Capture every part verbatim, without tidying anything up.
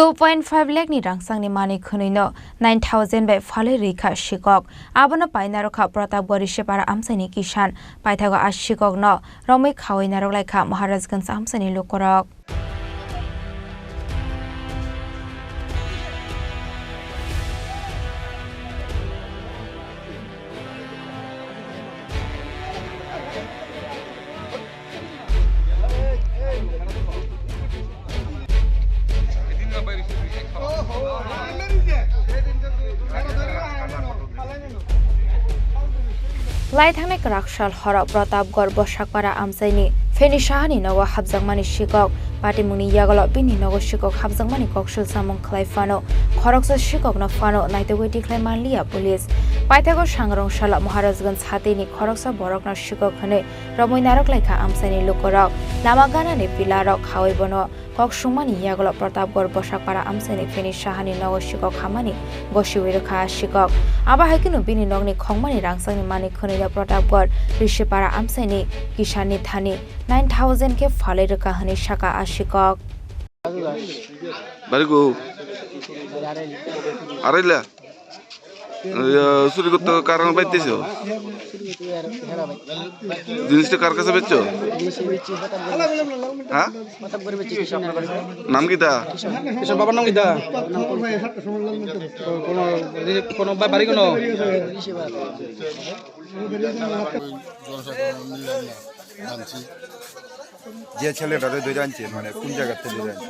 Two point five lakh ni rangchakni manwi khwnwino nine thousand bai phalwi rwikha sikok. Abono painarokha Pratapgarh Risipara amchaini Kisan. Paithago a sikokno romwi khawi narwk laikha Maharajganj amchaini lukurok. Lai thangnai kwrak sal horo Pratapgarh Bwsakpara amchaini Feni Sahani nogo hapjakmani sikok. Patimungni yagulo bini nogo sikok hapjakmani kok sul samung khlai phano khoroksa sikokno phano naitugwi tikhlai manliya police. Paithago sangrong salo Maharajganj hatini khoroksa borokno sikok hwnwi romwi narwk laikha amchaini lukurok. Lama ganani pillarok khawi bono kok sungmani yagulo Pratapgarh Bwsakpara amchaini Feni Sahani nogo sikok hamani gosiwi rwkha a sikok. Abo hai kheno bini nokni khongmani rangchakni manwi khwnwino Pratapgarh Risipara amchaini Kisanni thani nine thousand khe phalwi rwkha hwnwi saka a sikok. Barigo. Araila. Iya, suri kotto karon baitteso? Jinis to kar kase bechcho? Ha? Nam kita? Kisa baba nam kita? Kono, kono ba-, bari kono? যে ছেলেটারে ধরে আনছে, মানে কোন জায়গাতে ধরে আনছে?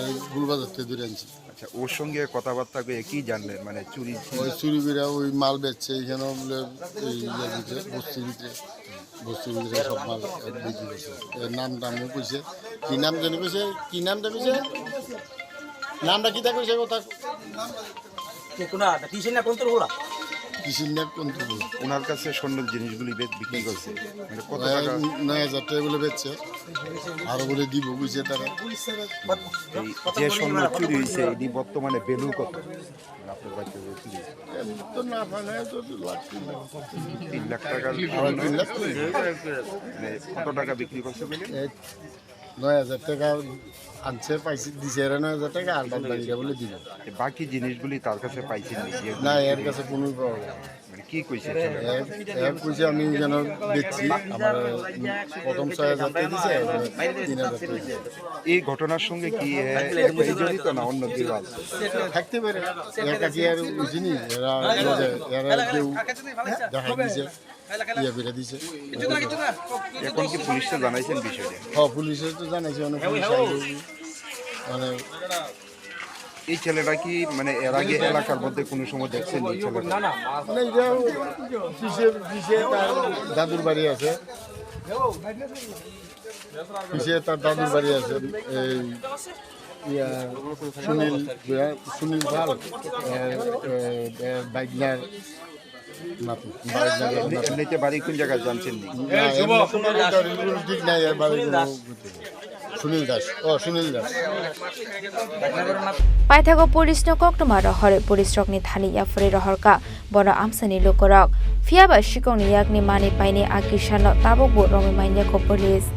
এই গুলবাজার থেকে ধরে আনছি। আচ্ছা, ওর সঙ্গে কথাবার্তা কয়ে কি জানলেন? মানে চুরি ছিল? ওই চুরি করে ওই মাল বেচছে, এখানে বলে এই ইয়ের ভিতরে, বস্তির ভিতরে, বস্তির ভিতরে সব মাল বিক্রি করছে। এর নাম টামও কইছে, কি নাম জানি কইছে, কি নাম জানি কইছে? নামটা কিতা কইছে কথা? কিসির না কোন তোর হলা? কিসির না কোন তোর হলা? ওনার কাছে স্বর্ণের জিনিসগুলি বে-, বিক্রি করছে। মানে কত টাকা? নয় হাজার টাকা বলে বেচছে। আরো বলে দিব কইছে তারা। এই যে স্বর্ণ চুরি হয়েছে, এটি বর্তমানে ভ্যালু কত? মানে আপনার বাড়িতে যে চুরি হয়েছে? এমনি তো না ফানায় তো লাখ তিন লাখ। তিন লাখ টাকার স্বর্ণ। তিন লাখ। মানে কত টাকা বিক্রি করছে বলে? নয় হাজার টাকা আনছে, পাইছে, দিছে এরা নয় হাজার টাকা, আর বাদ বাকিটা বলে দিল। বাকি জিনিসগুলি তার কাছে পাইছেন নি? যে না, এর কাছে কোনো পাওয়া যায় না। মানে কি কইছে ছেলেটা? এ, এ কইছে, "আমি যেন বেচছি, আমার প্রথম ছয় হাজার টাকা দিছে, এখন তিন হাজার টাকা দিছে।" এই ঘটনার সঙ্গে কি এ একাই জড়িত না অন্য কেউ আছে? থাকতে পারে, একা কি আর বুঝিনি, এরা, এরা কেউ দেখা দিছে। ইয়ে বেড়ে দিছে। এখন কি পুলিশে জানাইছেন বিষয়টা? হ্যাঁ, পুলিশে তো জানাইছে, অনেক পুলিশ আইলো। মানে এই ছেলেটা কি, মানে, এর আগে এলাকার মধ্যে কোনো সময় দেখছেন এই ছেলেটা? না, এটা পিছে, পিছে তার দাদুর বাড়ি আছে। পিছে তার দাদুর বাড়ি আছে। এই, ইয়া, সুনীল, ইয়া, সুনীল পাল, এ, এ, এ, বাইকনার নাতি। এমনি, এমনিতে বাড়ি কোন জায়গায় জানছেন নি? না, এমনি তো বাড়ি তার কোনো ঠিক নাই, এর বাড়ি কোনো সুনীল দাস। ও, সুনীল Das. Paithago police no koktwma rohorwi police rokni thani yaphuri rohorkha bono amchaini lukurok. Phiyaba sikokni yakni manwi painai a Kisan no tabukbo romwi manya kho police.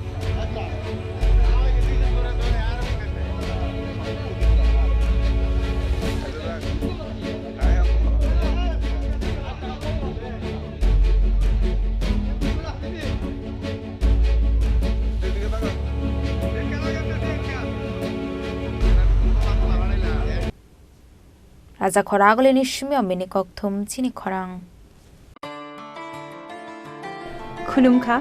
Raja khoragulini simio bini kokthum chini khorang. Khulumkha,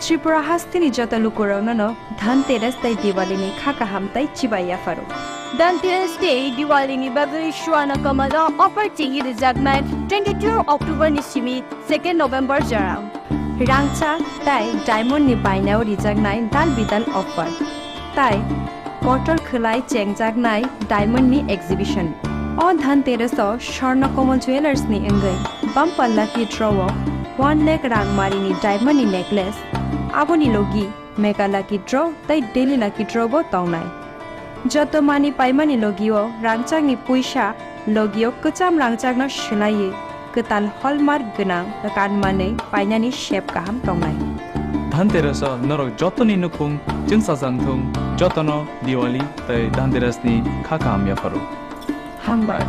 Tripura hasteni joto lukurokno no Dhanteras tei Diwali ni kha kaham tei chibai yapharo. Dhanteras tei Diwali ni bagwi Swarna Kamal o offer chengwi rwjaknai twenty-two October ni simi second November jora. Rangchak tei diamond ni bainao rijaknai dal bidal offer. Tai kotor khwlai chengjaknai diamond ni exhibition. O Dhanteras o Swarna Kamal Jewellers ni wngwi bumper lucky draw o one lakh rang mari ni diamond ni necklace, aboni logi mega lucky draw tei daily lucky draw bo tongnai. Joto manwi paimani logi o rangchak ni puisa, logi o kwcham rangchak no swlaiwi kwtal hallmark gwnang kan manwi painani sep kaham tongnai. Dhanteras o norok jotoni nukhung chwngsajak thung, jotono Diwali tei Dhanteras ni kha kaham yapharo. Hambai.